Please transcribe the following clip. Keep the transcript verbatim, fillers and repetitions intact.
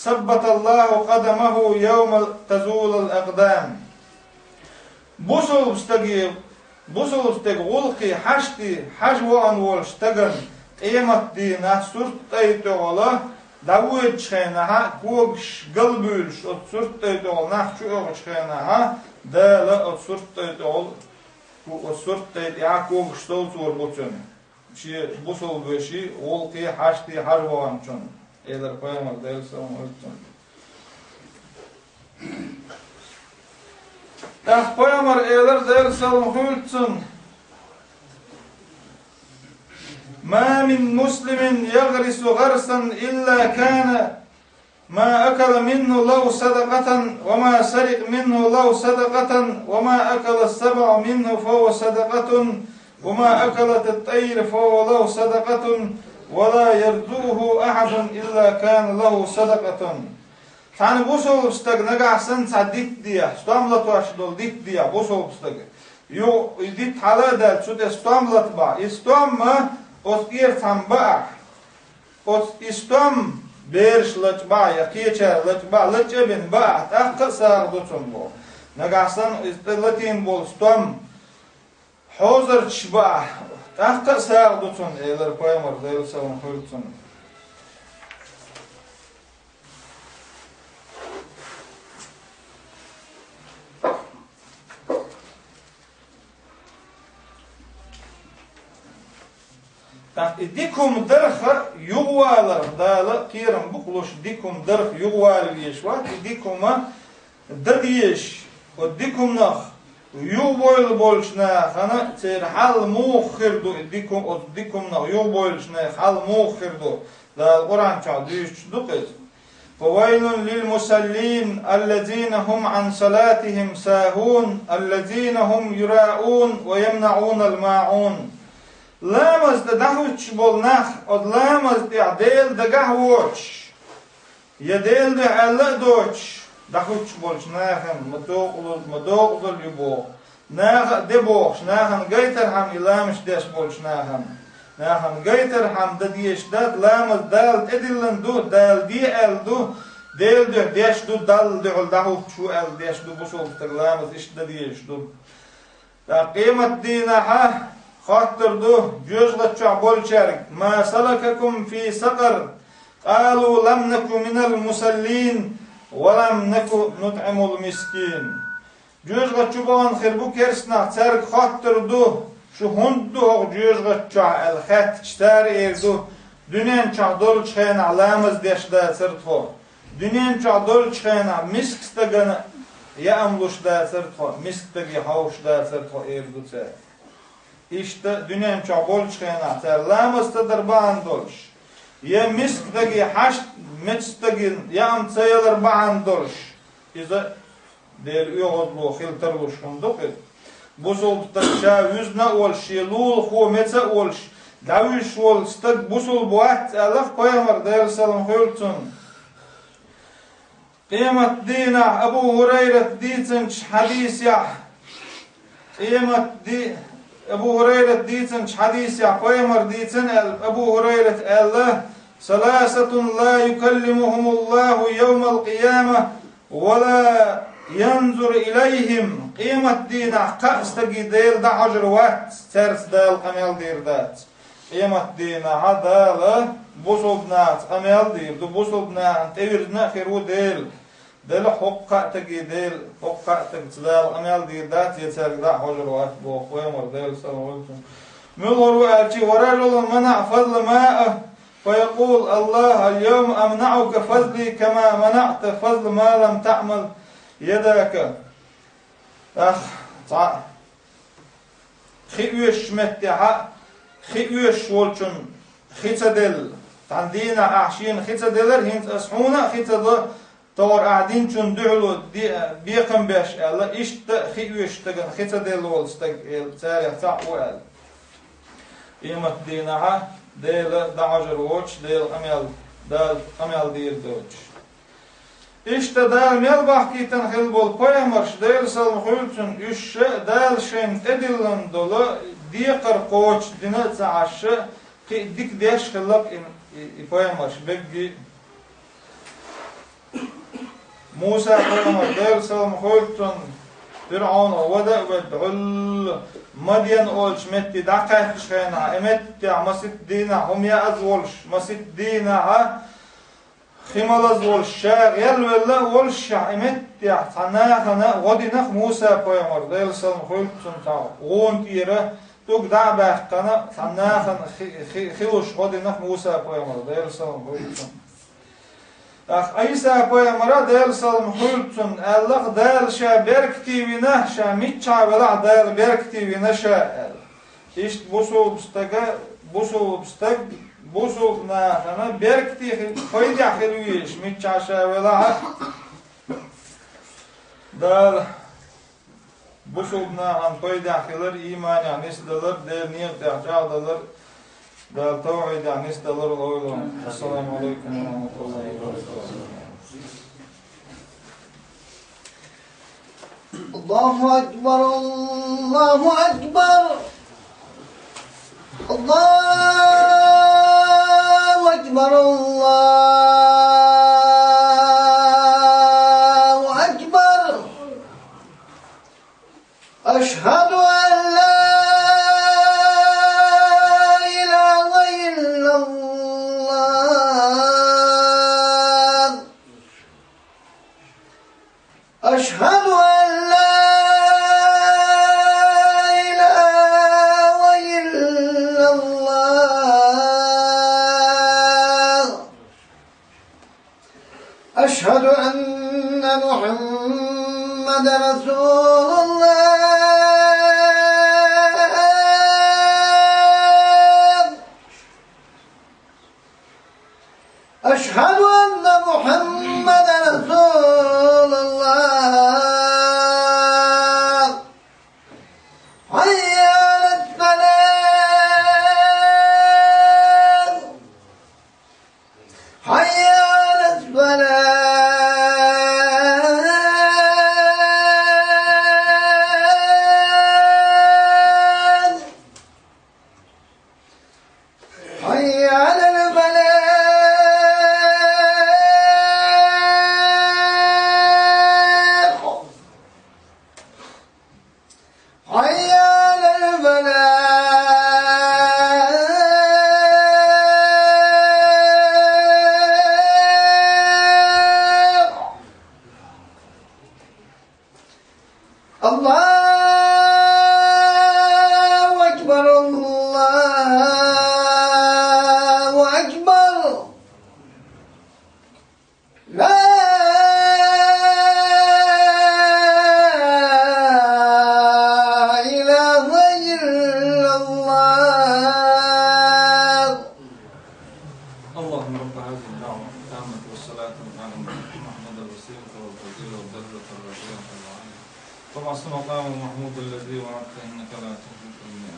ثبت الله قدمه يوم تزول الأقدام. Бусалба стаге, бусалба стаг гӀулакхе хьаште хьажа вахана волчу стагана къематдийнахь сурт тӀай тӀехула дӀавоьдучу хенахьа, когаш галбуьйлуш оцу сурт тӀай тӀехула нах чу оьхучу хенахьа, Дала оцу сурт тӀай тӀехула, оцу сурт тӀай тӀехьа когаш совцор бу цуьнан. Шен бусалба вешин гӀулакхе хьаште хьажа ваханчунна, элира пайхамар, Делан салам хуьлда цунна. ТӀаккха пайхамар элира, Делан салам хуьлда цунна: ما من مسلم يغرس غرسا إلا كان ما أكل منه له صدقة، وما سرق منه له صدقة، وما أكل السبع منه فهو صدقة، وما أكلت الطير فهو له صدقة، ولا يرزقه أحد إلا كان له صدقة. Цхьана бусалба стаг нагахь санна цхьа дитт дехьа, стом латош долу дитт дехьа бусалба стаг. Ю, и дитт хьала а даьлла, цу тӀе стом лата бахь. И стом ма оцу тӀера цхьамма баахь. Оцу и стом бераш лачкъа бахь я кхечара лачкъа бахь, лачкъа а бина баахь, тӀаккха а сагӀа ду цунна боху. Нагахь санна иза тӀе латийна болу стом хьозарчаш баахь, тӀаккха а сагӀа ду цунна, элира пайхамар, Делан салам хуьлда цунна. ТӀаккха и дика хӀума дарх юхаваларх Дала кхерам бу-кх луш, дика хӀума дарх юхавала везаш вац, и дика хӀума дан дезаш, оцу дика хӀуманах юхабойла болчу нахана церан хьал муха хир ду, и дика хӀума, оцу дика хӀуманах юхабойлучу нехан хьал муха хир ду, Дала Къуръан чохь дуьйцуш ду-кх иза. فويل للمصلين الذين هم عن صلاتهم ساهون الذين هم يراءون ويمنعون الماعون. Ламаз тӀе дӀахӀуьттуш болу нах, оцу ламаз тӀехь Делан дагахь а воцуш, я Делан дуьхьа аьлла а доцуш, дӀахӀуьттуш болчу нахана ма докъазалла, ма докъазалла ю боху. Наха а де бохуш, нахана гайтархьама и ламазаш деш болчу нахана. Нахана гайтархьама дан дезаш дац, ламаз Дала тӀедиллина ду, Дала де аьлла ду, Делан дуьхьа деш ду, Далла дуьхьал дӀахӀуттуш ву аьлла деш ду, бусалба стаг ламаз иштта дан дезаш ду. ТӀаккха къематдийнахьа хоттур ду жоьжахати чохь болчаьрга: ما سلككم في سقر؟ قالوا لم نك من المصلين ولم نك نطعم المسكين. Жоьжахати чу бахана хир бу керстанах, цаьрга хоттур ду: шу хӀунда ду хӀокху жоьжахати чохь аьлла хаьттича, цара эр ду: дуьнен чохь долчу хенахь ламаз деш дацара тхо, дуьнен чохь долчу хенахь миска стагана яам луш дацара тхо, миска стаге хьовсуш дацара тхо, эр ду цара. Иштта дуьнен чохь болчу хенахь цара ламаз ца дар бахьана долуш, я миска стаге хьашт, миска стагана яам ца ялар бахьана долуш, иза Делан оьгӀазло хила тарлуш хӀума ду-кх иза. Бусалба стаг ша вуьзна а волуш, шен лулахо меца а волуш, дӀавуьжуш волу стаг бусалба вац аьлла-кх пайхамар, Делан салам хуьлда цунна. Къематдийнахь Абу ХӀурайрат дийцинчу хьадисехь, къематди-, Абу ХӀурайрат дийцинчу хьадисехь пайхамар дийцина аьлла, Абу ХӀурайрат аьлла: ثلاثة لا يكلمهم الله يوم القيامة ولا ينظر إليهم. Къематдийнахь кхаа стаге Дела дӀахьожур вац, цаьрца Дала къамел дийр дац. Къематдийнахьа Дала бусалба нахаца къамел дийр ду, бусалба нахана тӀевирзина а хир ву Дела. Делахь хӀокху кхаа стаге Дела, хӀокху кхаа стагца Дала къамел дийр дац, я цаьрга дӀа а хьожур вац боху пайхамар, Делан салам хуьлда цунна. Муьлхара ву аьлча: ورجل منع فضل ماء فيقول الله اليوم أمنعك فضلي كما منعت فضل ما لم تعمل يداك. Ах, цхьа хи оьшучу меттехьа, хи оьшуш волчун хи ца делла. Цхьана дийнахь ахь шена хи ца делара, хӀинца ас хьуна а хи ца до, тохара ахь динчун дуьхьало де-, бекхам беш аьлла, иштта а хи оьшуш стагана хи ца делла волу стаг, элла, царех цхьаъ ву аьлла. Къематдийнахьа Дела дӀахьожур воцуш, Дела къамел, Дала къамел дийр доцуш. Иштта Дала мел бахкийтина хилла болу пайхамарш, Делан салам хуьлда цунна, уьш ша а Дала шайна тӀедиллина долу декхар кхочушдина а ца Ӏаш, кхин а дика деш хилла-кх и, и, и пайхамарш бегги. Муса пайхамар, Делан салам хуьлда цунна, ФирӀавна вада а ведда, Ӏуьллу Мадьян олучу метте дӀакхаьчначу хенахь, и меттехь масийтта дийнахь хӀума яаза волуш, масийтта дийнахь хи малаза волуш, ша гӀелвелла а волушехь, и меттехь цхьа нахана гӀо динарх Муса пайхамар, Делан салам хуьлда цунна, цхьа гӀуна тӀера тӀулг дӀа а баьккхина, цхьа нахана хи, хи, хи луш гӀо динарх Муса пайхамар, Делан салам хуьлда цунна. ТӀаккха Ӏийса пайхамара, Делан салам хуьлда цунна, аьлларх Дала ша беркате вина, ша миччахьа велахь а Дала беркате вина ша аьлла. Иштта бусулба стага, бусулба стаг, бусулба нахана беркате хи-, пайдехь хила везаш, миччахьа ша велахь а, Дала бусулба нахана пайдехь хилар, ийманехь нисдалар, Делан некъа тӀехь чӀагӀдалар, Дала тавхьидехь нисдалар лойла. Ассаламу алайкум ва рахматуллахи ва баракатух. الله أكبر، الله أكبر، الله أكبر، الله أكبر. أشهد أن لا إله إلا الله. أشهد أن لا إله إلا الله. أشهد أن محمدا رسول الله. أشهد أن محمدا رسول الله. حي على الصلاة. حي على الصلاة. حي على الفلاح. حي على الفلاح. الله أكبر، الله أكبر. لا إله إلا الله. اللهم رب هذه الدعوة التامة والصلاة القائمة، آت محمدا الوسيلة والفضيلة والدرجة الرفيعة وابعثه مقاما محمودا الذي وعدته إنك لا تخلف الميعاد.